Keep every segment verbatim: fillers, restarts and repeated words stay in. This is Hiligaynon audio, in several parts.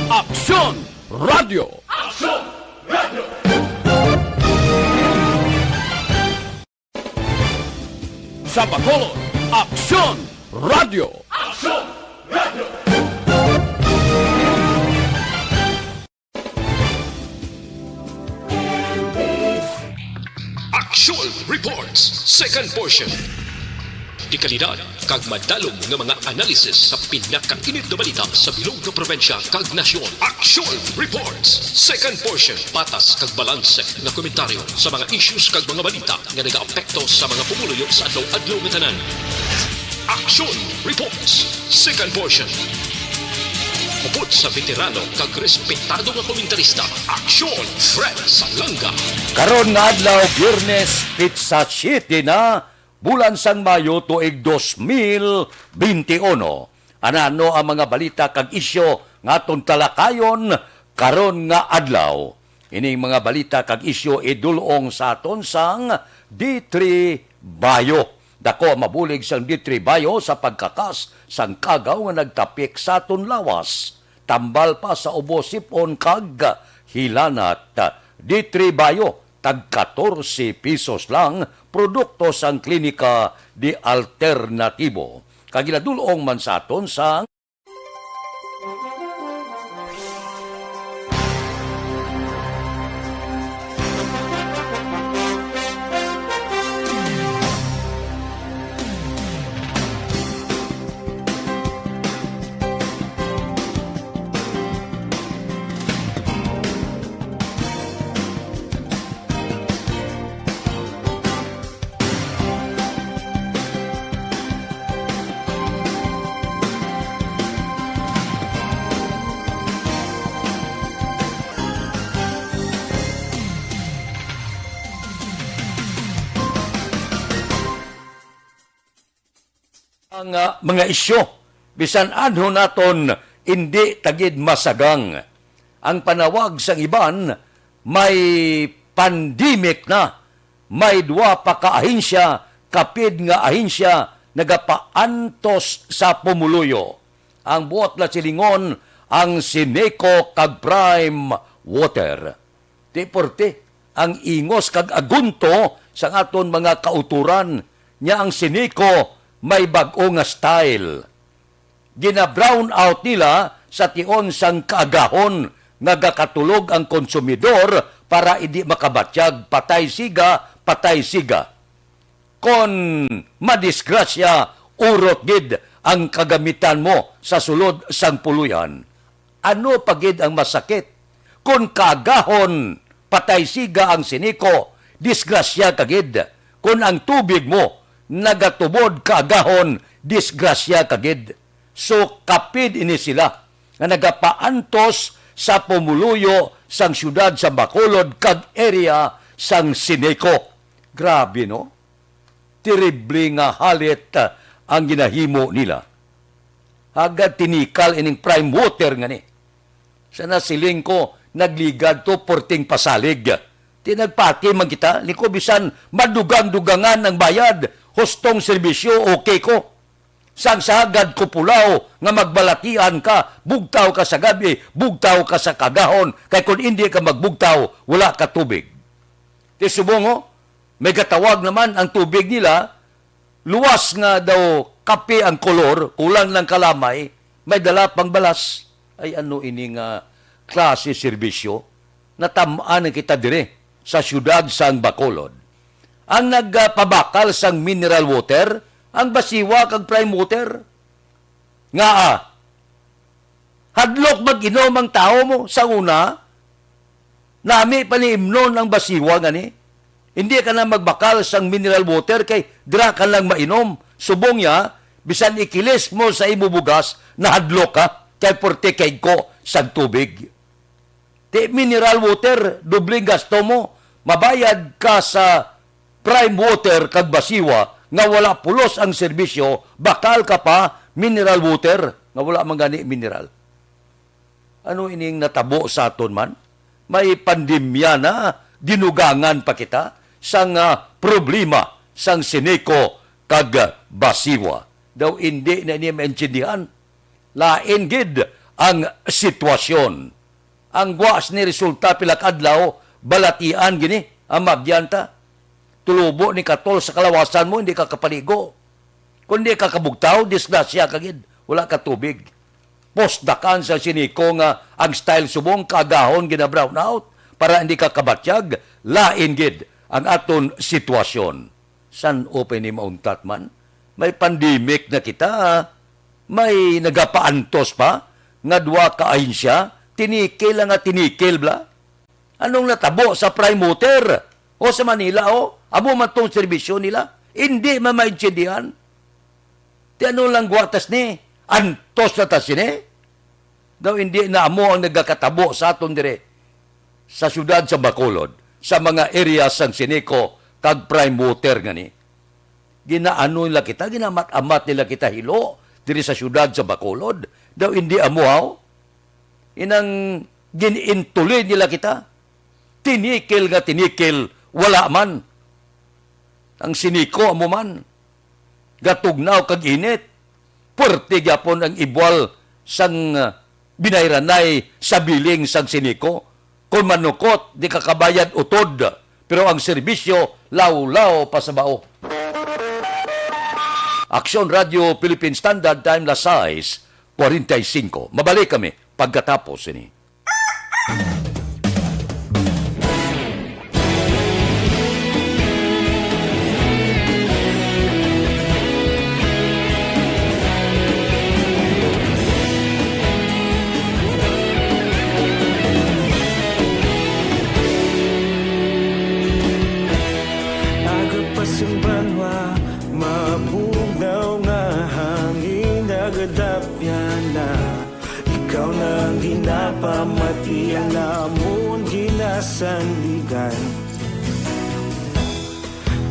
Aksyon Radio. Aksyon Radio. Sa Bacolod, Aksyon Radio. Aksyon Radio. Aksyon Reports, second portion. Dekalidad kag madalom nga mga analisis sa pinakainit nga balita sa bilog nga probinsya kag nasyon. Aksyon Reports, second portion. Patas kag balanse nga komentaryo sa mga issues kag mga balita nga nagaapekto sa mga pumuluyo sa adlaw-adlaw nga tanan. Aksyon Reports, second portion. Upod sa veterano kag respetado nga komentarista, Aksyon Fred Salanga. Karon nga adlaw, Biyernes, petsa siyete na, bulan sang Mayo, tuig dos mil bente uno. Anano ang mga balita kag isyu nga aton talakayon karon nga adlaw? Ining mga balita kag isyu idul-ong sa aton sang D three Bayo. Dako ang mabulig sang D three Bayo sa pagkakas sang kagaw nga nagtapik sa aton lawas. Tambal pa sa ubo, sip-on kag hilanat. D three Bayo, tag katorse pesos lang, produkto sang Klinika de Alternatibo. Kag iladul-ong man sa aton sang Ang, ah, mga isyu, bisan anho naton, indi ta gid masagang. Ang panawag sang iban, may pandemic na. May duwa pa ka ahensya, kapid nga ahensya, nagapaantos sa pumuluyo. Ang buot na silingon, ang Sineco kag Prime Water. Ti porte ang ingos kag agunto sang aton mga kautoran, nya ang Sineco may bag-o nga style. Gina-brown out nila sa tion sang kaagahon nga gakatulog ang konsumidor para indi makabatyag, patay siga, patay siga. Kon madisgrasya, urot gid ang kagamitan mo sa sulod sang puluyan. Ano pa gid ang masakit? Kon kaagahon, patay siga ang Sineco, disgrasya ka gid. Kon ang tubig mo nagatubod kaagahon, disgrasya ka gid. So, kapid ini sila nga nagapaantos sa pumuluyo sang siyudad sa Bacolod kag area sang Sineco. Grabe, no? Terrible nga halit, ah, ang ginahimo nila. Agad tinikal ining Prime Water nga ni. Sa nasiling ko, nagligad to, porting pasalig. Ti nagpati man kita, ni ko bisan madugang-dugangan ang bayad, hustong serbisyo, okay ko. Sang sagad ko pulaw nga magbalatian ka, bugtaw ka sa gabi, bugtaw ka sa kagahon, kay kun indi ka magbugtaw, wala ka tubig. Ti subong, oh, may gatawag naman ang tubig nila, luwas nga daw kape ang kolor, kulang lang kalamay, may dala pang balas. Ay, ano ini nga klase serbisyo? Natam-an na kita dire sa siyudad sang Bacolod. Ang nagpabakal sang mineral water, ang Basiwa kag Prime Water. Nga, ah, hadlok mag-inom ang tawo mo sa una, nami pa ni imnon ang Basiwa nga ni. Hindi ka na magbakal sang mineral water kay dira ka lang mainom. Subong niya, bisan ikilis mo sa imo bugas, nahadlok ka kay porte kay ko sang tubig. Ti mineral water, dobleng gasto mo. Mabayad ka sa Prime Water kag Basiwa nga wala pulos ang serbisyo, bakal ka pa mineral water nga wala man gani mineral. Ano ining natabo sa aton man? May pandemya na, dinugangan pa kita sang, ah, problema sang Sineco kag Basiwa. Daw indi na ini maintindihan. Lain gid ang sitwasyon. Ang gwa sini resulta pila ka adlaw, balatian gini ang magyan ta. Tulubo ni katol sa kalawasan mo, hindi ka kapaligo. Kung di ka kabugtaw, disgrasya ka gid. Wala ka tubig. Posdakan sa Sinico nga ang style subong kaagahon gina-brown out para hindi ka kabatyag, lain gid ang aton sitwasyon. San-o pa ini mauntat man? May pandemic na kita, may nagapaantos pa nga duha ka ahensya, tinikil lang nga tinikil bla. Anong natabo sa Prime Water? O sa Manila, o? Amo man tong serbisyo nila. Hindi man maintindihan. Ti ano lang gwatas ni? Antos na ta sini? Daw hindi na amo ang nagakatabo sa aton dire sa siyudad sa Bacolod, sa mga area sang Sinico kag Prime Water nga ni. Ginaano nila kita, ginamat-amat nila kita hilo diri sa siyudad sa Bacolod. Daw hindi amo, haw? Inang gin-intuli nila kita. Tinikil nga tinikil, wala man. Ang Sinico amo man, gatugnaw kag init. Puwerte gyapon ang ibwal sang, ah, binayranay sa billing sang Sinico. Kon manukot, di ka kabayad utod, pero ang serbisyo lawlaw pa sa bao. Aksyon Radio Philippine Standard Time, las sais cuarenta y cinco. Mabalik kami pagkatapos sini. Aga pa sing banwa, mabugnaw nga hangin, nagadapyan na. Ikaw na ang ginapamati, ang amon ginasandigan.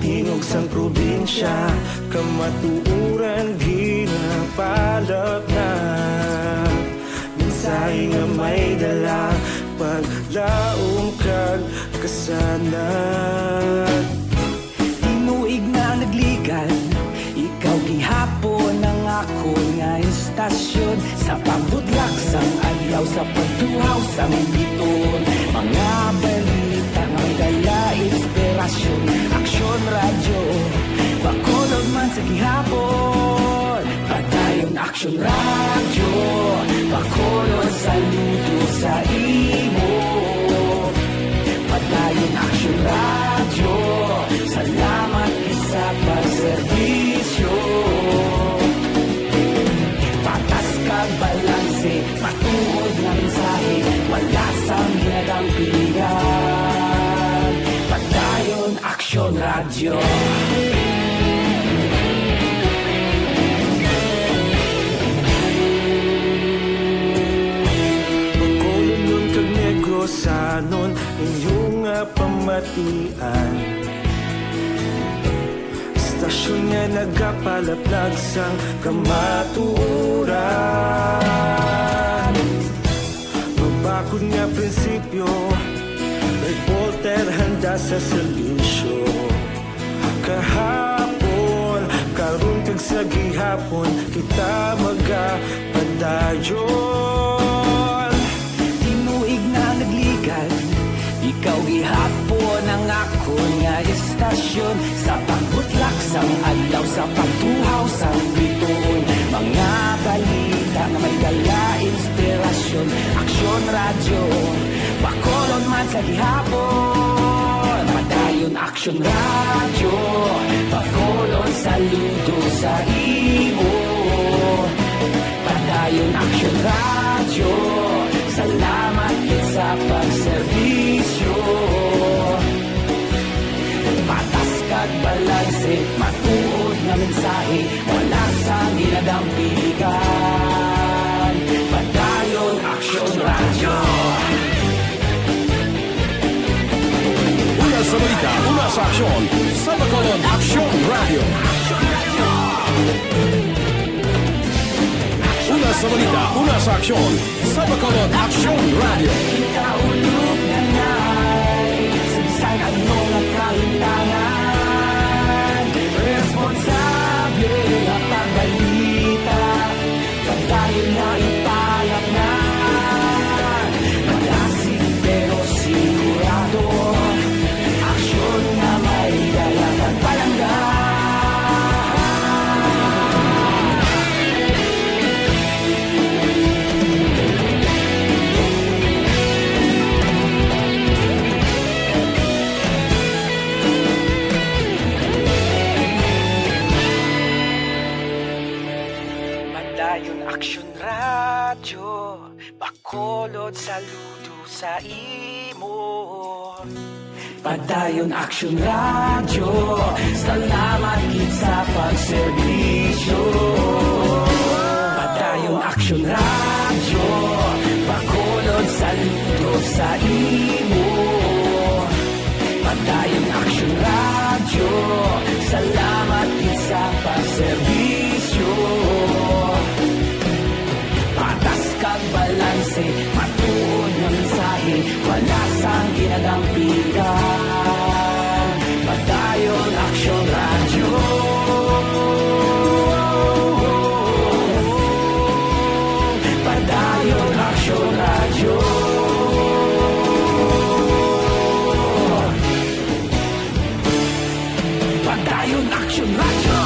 Tingog sang probinsya, kamatuoran ginapalapnag. Mensahe nga may dala, paglaom kag kasanag. Tinuig na nagligad, ikaw gihapon ang akon nga estasyon. Sa pagbutlak sang adlaw, sa pagtuhaw sang biton, mga balita nga may dala inspirasyon. Aksyon Radyo, Bacolod man sa gihapon. Padayon Aksyon Radyo, Bacolod, saludo sa imo. Padayon Aksyon Radyo, salamat gid sa pagserbisyo. Patas kag balanse, matuod nga mensahe, wala sang ginadampigan. Padayon Aksyon Radyo. Bacolodnon kag Negrosanon, inyo nga pamatian. Estasyon nga nagapalaplag sang kamatuoran. Mabakod nga prinsipyo, reporter handa sa serbisyo. Kahapon, karon, kag sa gihapon, kita magapadayon. Tinuig na nagligad, ikaw gihapon ang akon nga estasyon. Sa pagbutlak sang adlaw, sa pagtuhaw sang bituon, mga balita nga may dala inspirasyon. Aksyon Radyo, Bacolod man sa gihapon. Padayon Aksyon Radyo, Bacolod, saludo sa imo. Padayon Aksyon Radyo, salamat gid sa pagserbisyo. Patas kag balanse, matuod nga mensahe, wala sang ginadampigan. Padayon Aksyon Radyo. Una sa balita, una sa aksyon, sa Bacolod Aksyon Radyo. Una sa balita, una sa aksyon, sa Bacolod Aksyon Radyo. Kita ulog na nay, sa bisan ano nga kahimtangan, responsable nga pagbalita, padayon na ipalapnag. Bacolod, saludo sa imo. Padayon Aksyon Radyo, salamat gid sa pagserbisyo. Padayon Aksyon Radyo, Bacolod, saludo sa imo. Padayon Aksyon Radyo, salamat gid sa pagserbisyo. Patas kag balanse, matuod nga mensahe, wala sang ginadampigan. Padayon Aksyon Radyo. Padayon Aksyon Radyo. Padayon Aksyon Radyo.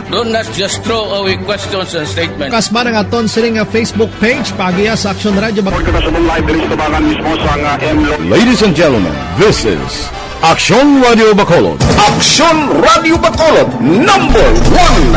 Don't not just throw away questions and statements. Kas man ang aton sini nga Facebook page, paagiha sa Aksyon Radyo Bac- Pagkakasabong live diri sa tabangan mismo sa nga M Lo- Ladies and gentlemen, this is Aksyon Radio Bacolod. Aksyon Radio Bacolod, number one.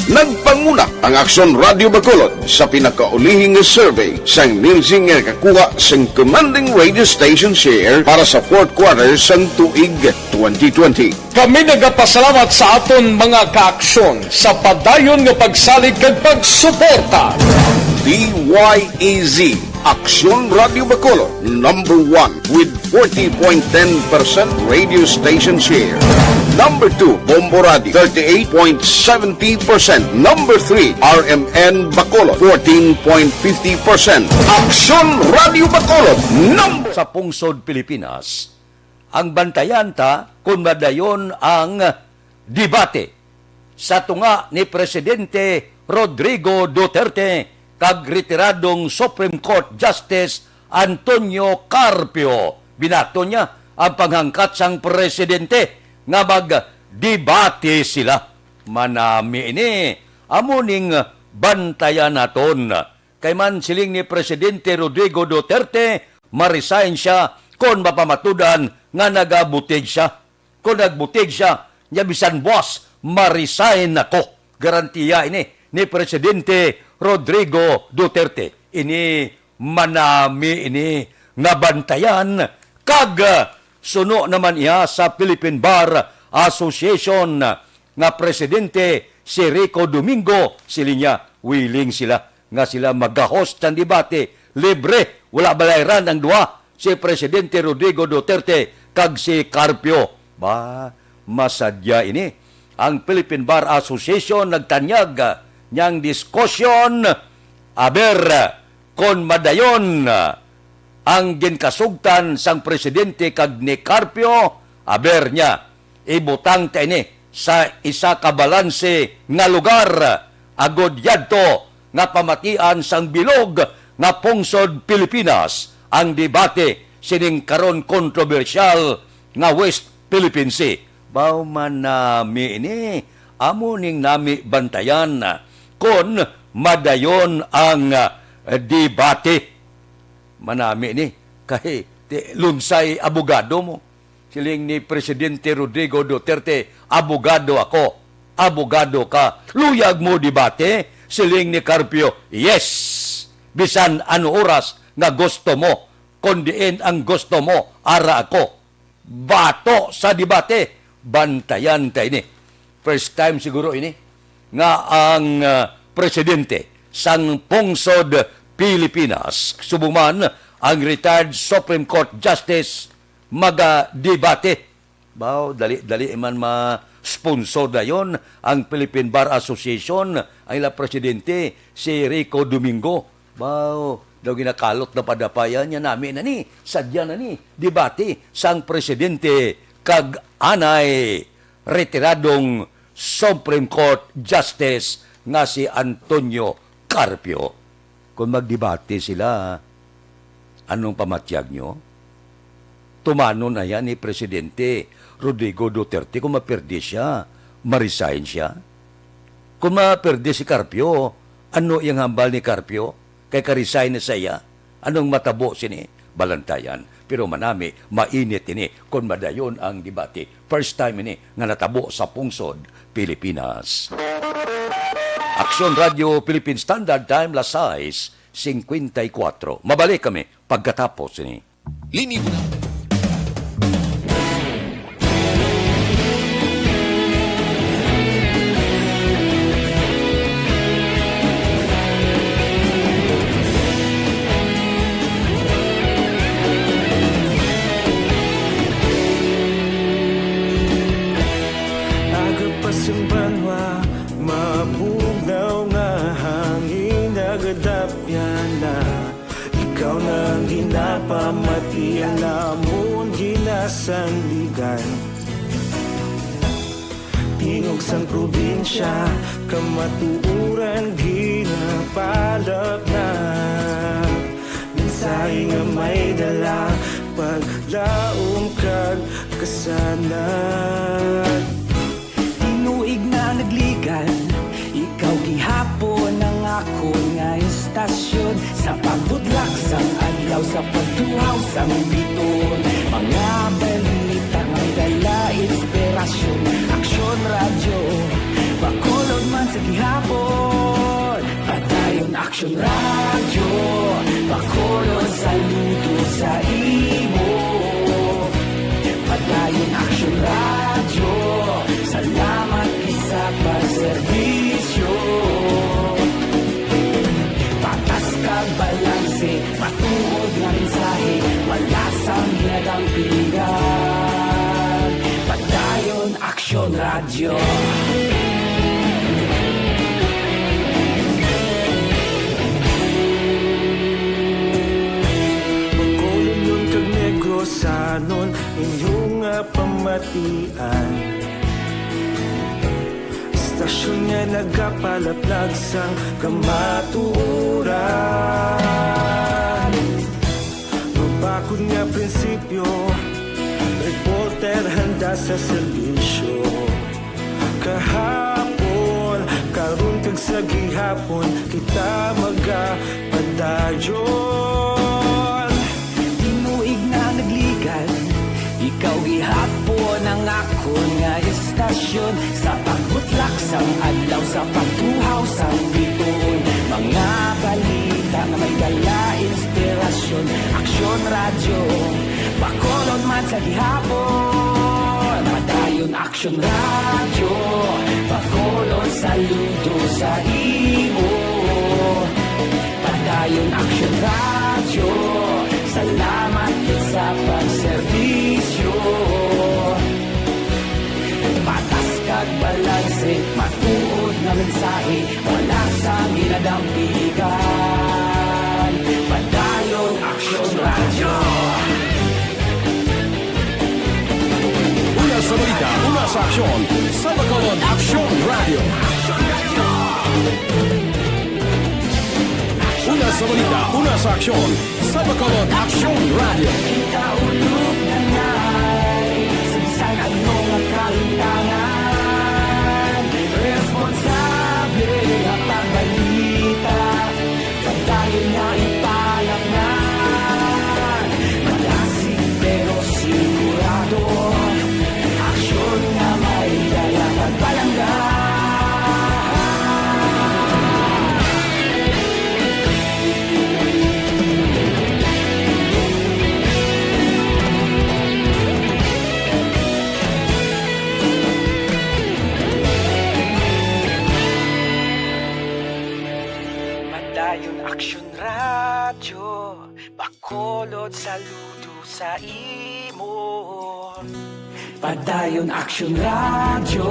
Nagpanguna ang Aksyon Radio Bacolod sa pinakaulihing survey sang NILSI nga nakakuha sang commanding radio station share para sa fourth quarter sang tuig twenty twenty. Kami nagapasalamat sa aton mga kaaksyon sa padayon nga pagsalig kag pagsuporta. D Y E Z, Aksyon Radio Bacolod, number one with forty point ten percent radio station share. Number two, Bombo Radio, thirty-eight point seventy percent. Number three, R M N Bacolod, fourteen point fifty percent. Aksyon Radio Bacolod, number sa pungsod Pilipinas. Ang bantayan ta kon madayon ang debate sa tunga ni Presidente Rodrigo Duterte kag retiradong Supreme Court Justice Antonio Carpio. Binaton niya ang panghangkat sang presidente nga magdebate sila. Manami ini. Amo ning bantayan naton. Kay man siling ni Presidente Rodrigo Duterte, ma-resign siya kon mapamatud-an nga nagabutig siya. Kon nagbutig siya, nya bisan buas, ma-resign ako. Garantiya ini ni Presidente Rodrigo Duterte. Ini manami ini nga bantayan, kag suno naman iya sa Philippine Bar Association nga presidente si Rico Domingo, siling niya willing sila nga sila mag-host sang debate, libre, wala balayran ang duha, si Presidente Rodrigo Duterte kag si Carpio. Ba, masadya ini. Ang Philippine Bar Association nagtanyag, ah, niyang diskusyon, aber, kon madayon, ah, ang ginkasugtan sang presidente kag ni Carpio, aber niya, ibutang ta ini sa isa ka balanse nga lugar, agod yadto nga pamatian sang bilog nga pungsod Pilipinas ang debate sining karon kontrobersyal nga West Philippine Sea. Baw manami ini, amo ning nami bantayan kon madayon ang, ah, debate. Manami ni, kay ti-, lunsay abogado mo. Siling ni Presidente Rodrigo Duterte, "Abogado ako." "Abogado ka. Luyag mo debate?" Siling ni Carpio, "Yes. Bisan ano oras nga gusto mo. Kon diin ang gusto mo, ara ako." Bato sa debate, bantayan ta ini. First time siguro ini nga ang, ah, presidente sang pungsod Pilipinas, subong man ang retired Supreme Court Justice, magadebate. Baw, dali-dali man ma-sponsor dayon ang Philippine Bar Association, ang ila presidente, si Rico Domingo. Baw, daw ginakalot na padapayan niya nami na ni, sadya na ni, debate sang presidente kag anay retiradong Supreme Court Justice nga si Antonio Carpio. Kung magdebate sila, anong pamatyag nyo? Tumanon na yan ni Presidente Rodrigo Duterte kung maperde siya, ma-resign siya. Kung maperde si Carpio, ano iyang hambal ni Carpio? Kay ka-resign na siya. Anong matabo sini? Balantayan. Pero manami, mainit ini kon madayon ang debate. First time ini nga natabo sa pungsod Pilipinas. Aksyon Radyo Philippine Standard Time, las sais cincuenta y cuatro. Mabalik kami pagkatapos ini. Linibo na. Aga pa sing banwa, mabugnaw nga hangin nagadapyan na. Ikaw na ang ginapamati, ang amon ginasandigan. Tingog sang probinsya, kamatuoran ginapalapnag. Mensahe nga may dala, paglaom kag kasanag. Tinuig na nagligan, ikaw gihapon ang akon nga istasyon. Sa pagbudlak sang adlaw, sa pagtuhaw sang biton, mga balita may dala inspirasyon. Aksyon Radyo, Bacolod man sa gihapon. Padayon Aksyon Radyo, Bacolod, saludo sa imo. Padayon Aksyon Radyo, salamat gid sa pagserbisyo. Patas kag balanse, matuod nga mensahe, wala sang ginadampigan. Padayon Aksyon Radyo. Bacolodnon kag Negrosanon, inyo nga pamatian. Istasyon nga nagapalaplag sang kamatuoran. Mabakod nga prinsipyo, reporter handa sa serbisyo. Kahapon, karon kag sa gihapon, kita magapadayon. Tinuig na nagligan, ikaw gihapon ang akon nga istasyon. Sa pagbutlak sang adlaw, sa pagtuhaw sang bituon, mga balita nga may dala inspirasyon. Aksyon Radyo, Bacolod man sa gihapon. Padayon Aksyon Radyo, Bacolod, saludo sa imo. Padayon Aksyon Radyo, salamat gid sa pagserbisyo. Patas kag balanse, matuod nga mensahe, wala sang ginadampigan. Padayon Aksyon Radyo. Una sa balita, una sa aksyon, sa Bacolod Aksyon Radyo. Una sa balita, una sa aksyon, sa Bacolod Aksyon Radyo. Kita ulog na nai, sa bisan ano nga kahintangan, responsable nga pagbalita. Padayon nga ipalapngan, malasig pero sigurado. Aksyon nga may dala pagpalangga. Padayon Aksyon Radyo, Bacolod, saludo sa imo. Padayon Aksyon Radyo,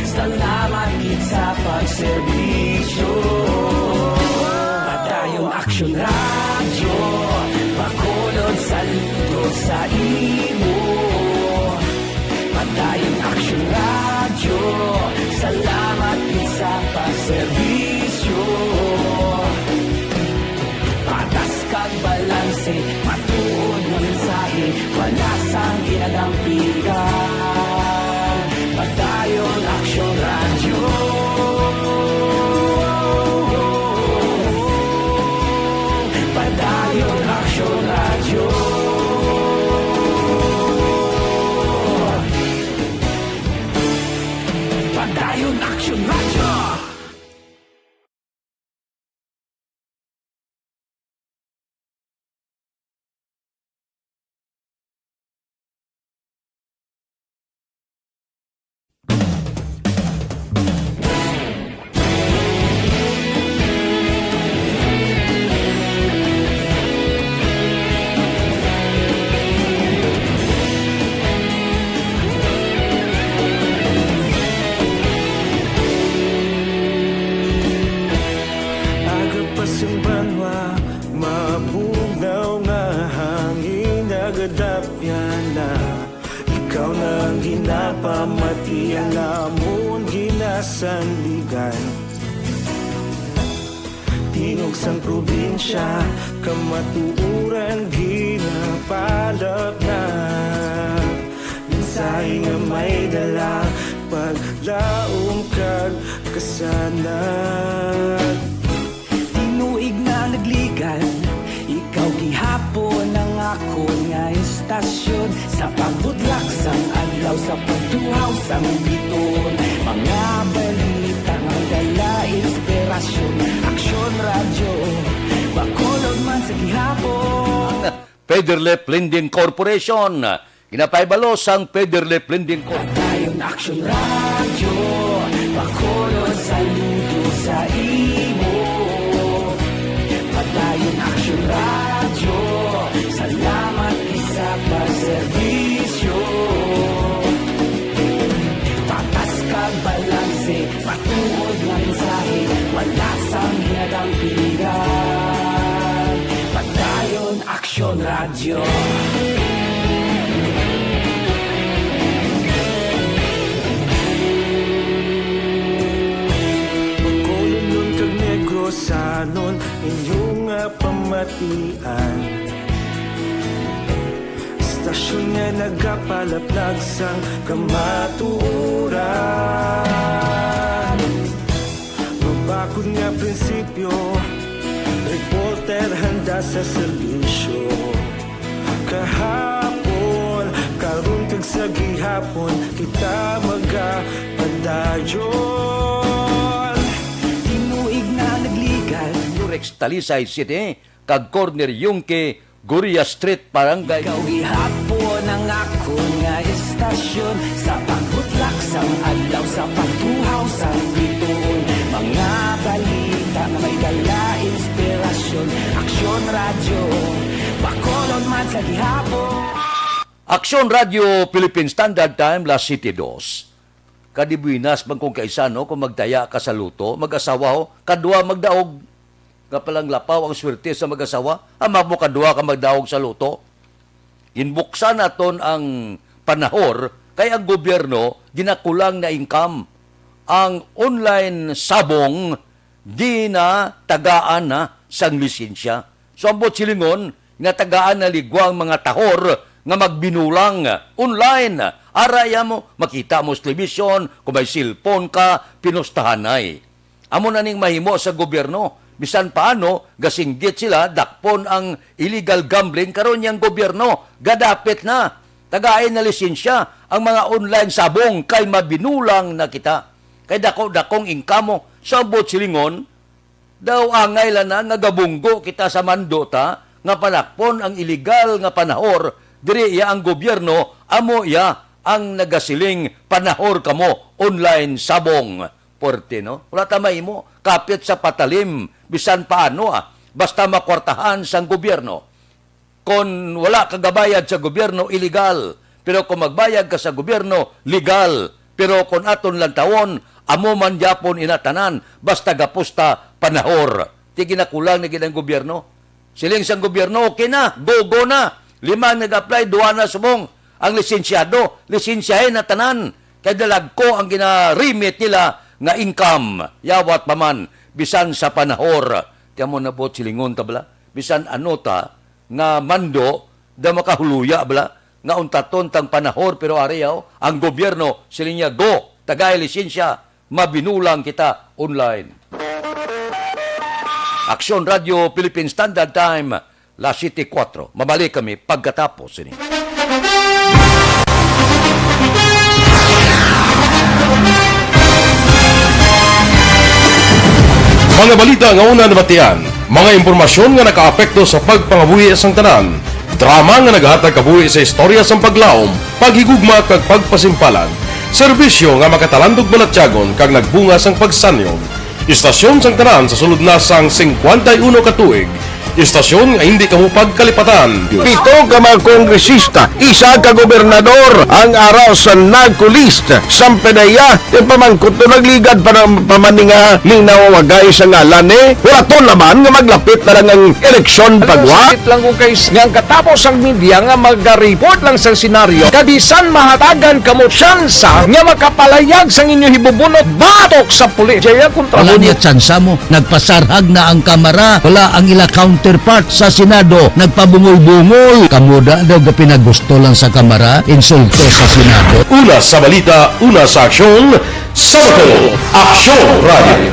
salamat gid sa pagserbisyo. Padayon Aksyon Radyo, Bacolod, saludo sa imo. Padayon Aksyon Radyo, salamat gid sa pagserbisyo. Patas kag balanse, matuod nga mensahe, wala sang ginadampigan. Padayon Aksyon Radyo. Padayon Aksyon Radyo. Action Radyo. Aga pa sing banwa, mabugnaw nga hangin nagadapyan na. Ikaw na ang ginapamati, ang amon ginasandigan. Tingog sang probinsya, kamatuoran ginapalapnag. Mensahe nga may dala, paglaom kag kasanag. Tinuig na nagligan, ikaw gihapon ang akon nga istasyon. Sa pagbutlak sang adlaw, sa pagtuhaw sang biton, mga balita nga dala inspirasyon. Aksyon Radyo Bacolod man sa gihapon. Federlip Lending Corporation. Ginapahibalo sang Federlip Lending Corp. Padayon Aksyon Radyo, Bacolod, saludo sa imo. Padayon Aksyon Radyo, salamat gid sa pagserbisyo. Patas kag balanse, matuod nga mensahe, wala sang ginadampingan. Padayon Aksyon Radyo. Bacolodnon kag Negrosanon, inyo nga pamatian. Istasyon nga nagapalaplag sang kamatuoran. Mabakod nga prinsipyo, reporter handa sa serbisyo. Kahapon, karon kag sa gihapon, kita magapadayon. Tinuig na nagligan. Rex Talisay City, kag Corner Yungque, Goria Street, Barangay. Ikaw gihapon ang akon nga istasyon, sa pagbutlak sang adlaw, sa pagtuhaw sang bituon, mga balita nga may dala inspirasyon. Aksyon Radyo, Bacolod man sa gihapon. Aksyon Radyo Philippine Standard Time, Las Siete Dos. Kadi buenas man kung kaisa, no, kung magtaya ka sa lotto, mag-asawa ho, kadwa magdaog. Nga palang lapaw ang swerte sa mag-asawa, ang makadwa ka magdaog sa lotto. Ginbuksan naton ang panahor, kay ang gobyerno ginakulang na income. Ang online sabong ginatagaan na sang lisensya. So, ang buot silingon, ginatagaan na ligwa ang mga tahor nga magbinulang online. Ara, iya mo, makita mo sa telebisyon, kung may cellphone ka, pinustahanay. Amo na ning mahimo sa gobyerno. Bisan paano, gasinggit sila, dakpon ang illegal gambling, karon yang gobyerno, gadapit na. Tagay na lisensya ang mga online sabong kay mabinulang na kita. Kay dako-dakong income mo. Sa buot silingon, daw angay lang na nga gabunggo kita sa mando ta nga padakpon ang iligal nga panahor, diri iya ang gobyerno, amo iya ang nagasiling, "Panahor kamo, online sabong." Puwerte, no? Wala ta mahimo, kapit sa patalim, bisan paano, ah, basta makwartahan sang gobyerno. Kon wala ka gabayad sa gobyerno, iligal. Pero kung magbayad ka sa gobyerno, legal. Pero kung aton lantawon, amo man gyapon ina tanan, basta gapusta, panahor. Ti ginakulang na gid ang gobyerno. Siling sang gobyerno, "Okay na, go, go na." Lima ang nag-apply, duha na subong. Ang lisensyado, lisensyahin na tanan. Kay dalagko ang gina-remit nila nga income. Yawat pa man, bisan sa panahor. Ti amo na buot silingon ta bala. Bisan ano ta, nga mando, da makahuluya bala, nga untaton tang panahor, pero ari yaw, ang gobyerno, siling niya, "Go, tagay lisensya, mabinulang kita online." Aksyon Radyo Philippine Standard Time, las siete kuwatro. Mabalik kami pagkatapos sini. Mga balita nga una nabatian, mga impormasyon nga nakaapekto sa pagpangabuhi sang tanan, drama nga nagahatag kabuhi sa istorya sang paglaom, paghigugma kag pagpasimpalan, serbisyo nga makatalandog balatyagon kag nagbunga sang pagsanyog. Istasyon sang tanan sa sulod na sang singkwenta y uno ka tuig, istasyon nga hindi kamo pagkalipatan. Pito ka mga kongresista, isa ka gobernador ang ara sa NAGCO list. Sampanaya, ti pamangkot to nagligad pa ng pamaninga ning nawawagay sa ngalan ni. Wala to naman nga maglapit na lang ang eleksyon pagwa. Sakit lang kung kay nga ang katapos ang media nga magareport lang sa senaryo, kabisan mahatagan kamo tsansa nga makapalayag sang inyo hibubunot batok sa pulis. Jaya kontra Wala mo niya tsansa mo. Nagpasarhag na ang Kamara. Wala ang ila counterpart sa Senado. Nagpabungol-bungol. Kamo da daw gapinagusto lang sa Kamara, insulto sa Senado. Una sa balita, una sa aksyon, sa Bacolod, Aksyon Radio.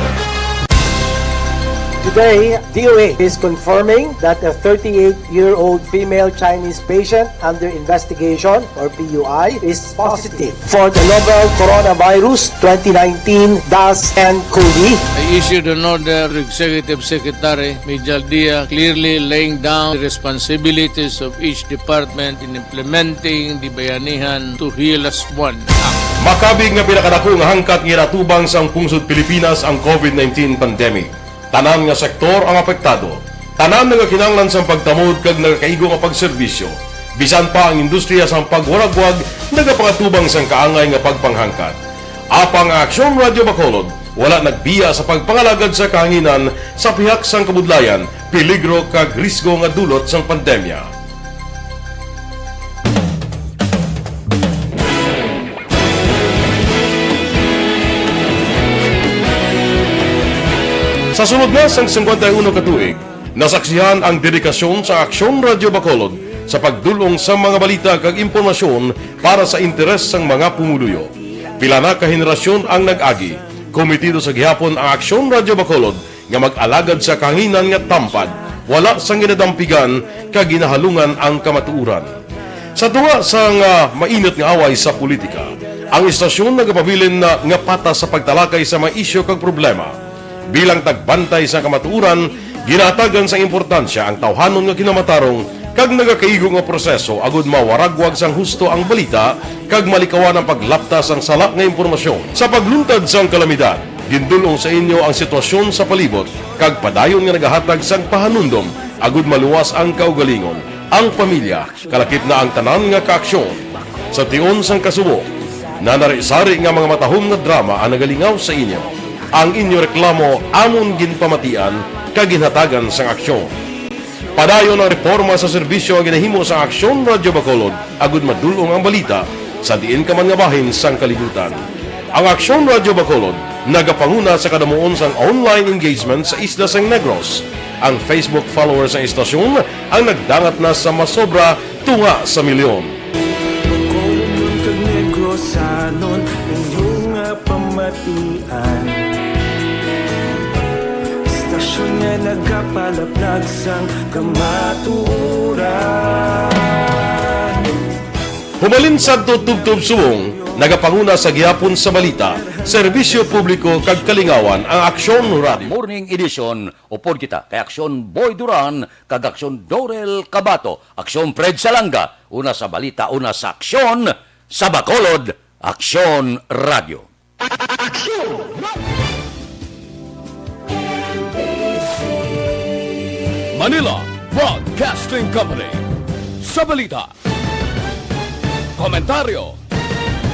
Today, D O A is confirming that a thirty-eight-year-old female Chinese patient under investigation, or P U I, is positive for the novel coronavirus twenty nineteen dash N cov. I issued an order to Executive Secretary Mijal Dia, clearly laying down the responsibilities of each department in implementing the Bayanihan to Heal Us One Act. Makabig nga pinakadako nga hangkat nga ginatubang sang pungsod Pilipinas ang covid nineteen pandemic. Tanan nga sektor ang apektado. Tanan nagakinahanglan sang pagtamod kag nagakaigo nga pagserbisyo. Bisan pa ang industriya sang pagwaragwag nagapangatubang sang kaangay nga pagpanghangkat. Apang ang Aksyon Radio Bacolod wala nagbiya sa pagpangalagad sa kahanginan sa pihak sang kabudlayan, peligro kag risgo nga dulot sang pandemya. Sa sulod na sang singkwenta y uno ka tuig, nasaksihan ang dedikasyon sa Aksyon Radio Bacolod sa pagdul-ong sa mga balita kag impormasyon para sa interes sang mga pumuluyo. Pila na ka henerasyon ang nag-agi. Komitido sa gihapon ang Aksyon Radio Bacolod nga mag-alagad sa kahanginan nga tampad, wala sang ginadampigan kag ginahalungan ang kamatuoran. Sa tunga sang, ah, mainit nga away sa politika, ang istasyon nagapabilin na nga patas sa pagtalakay sa mga isyu kag problema. Bilang tagbantay sa kamatuoran, ginahatagan sang importansya ang tawhanon nga kinamatarong kag nagakaigo nga proseso agud mawaragwag sang husto ang balita kag malikawan ang paglapta sang sala nga impormasyon. Sa pagluntad sang kalamidad, gindul-ong sa inyo ang sitwasyon sa palibot kag padayon nga nagahatag sang pahanumdom agud maluwas ang kaugalingon, ang pamilya, kalakip na ang tanan nga kaaksyon. Sa tion sang kasubo, nanari-sari nga mga matahom nga drama ang nagalingaw sa inyo. Ang inyo reklamo amon ginpamatian kag ginhatagan sang aksyon. Padayon ang reporma sa serbisyo nga ginahimo sa Aksyon Radio Bacolod agud madul-ong ang balita sa diin ka man nga bahin sang kalibutan. Ang Aksyon Radio Bacolod nagapanguna sa kadamuon sang online engagement sa isla sang Negros. Ang Facebook followers sang istasyon ang nagdangat na sa masobra tunga sa milyon. Bacolod kag Negrosanon, inyo nga pamatian. Istasyon nga nagapalaplag sang kamatuoran. Humalin sadto tubtob subong, nagapanguna sa gihapon sa balita, serbisyo publiko kag kalingawan ang Aksyon Radio. Morning edition, upod kita kay Aksyon Boy Duran kag Aksyon Dorel Cabato, Aksyon Fred Salanga, una sa balita, una sa aksyon, sa Bacolod, Aksyon Radio. Manila Broadcasting Company. Sa balita, komentaryo,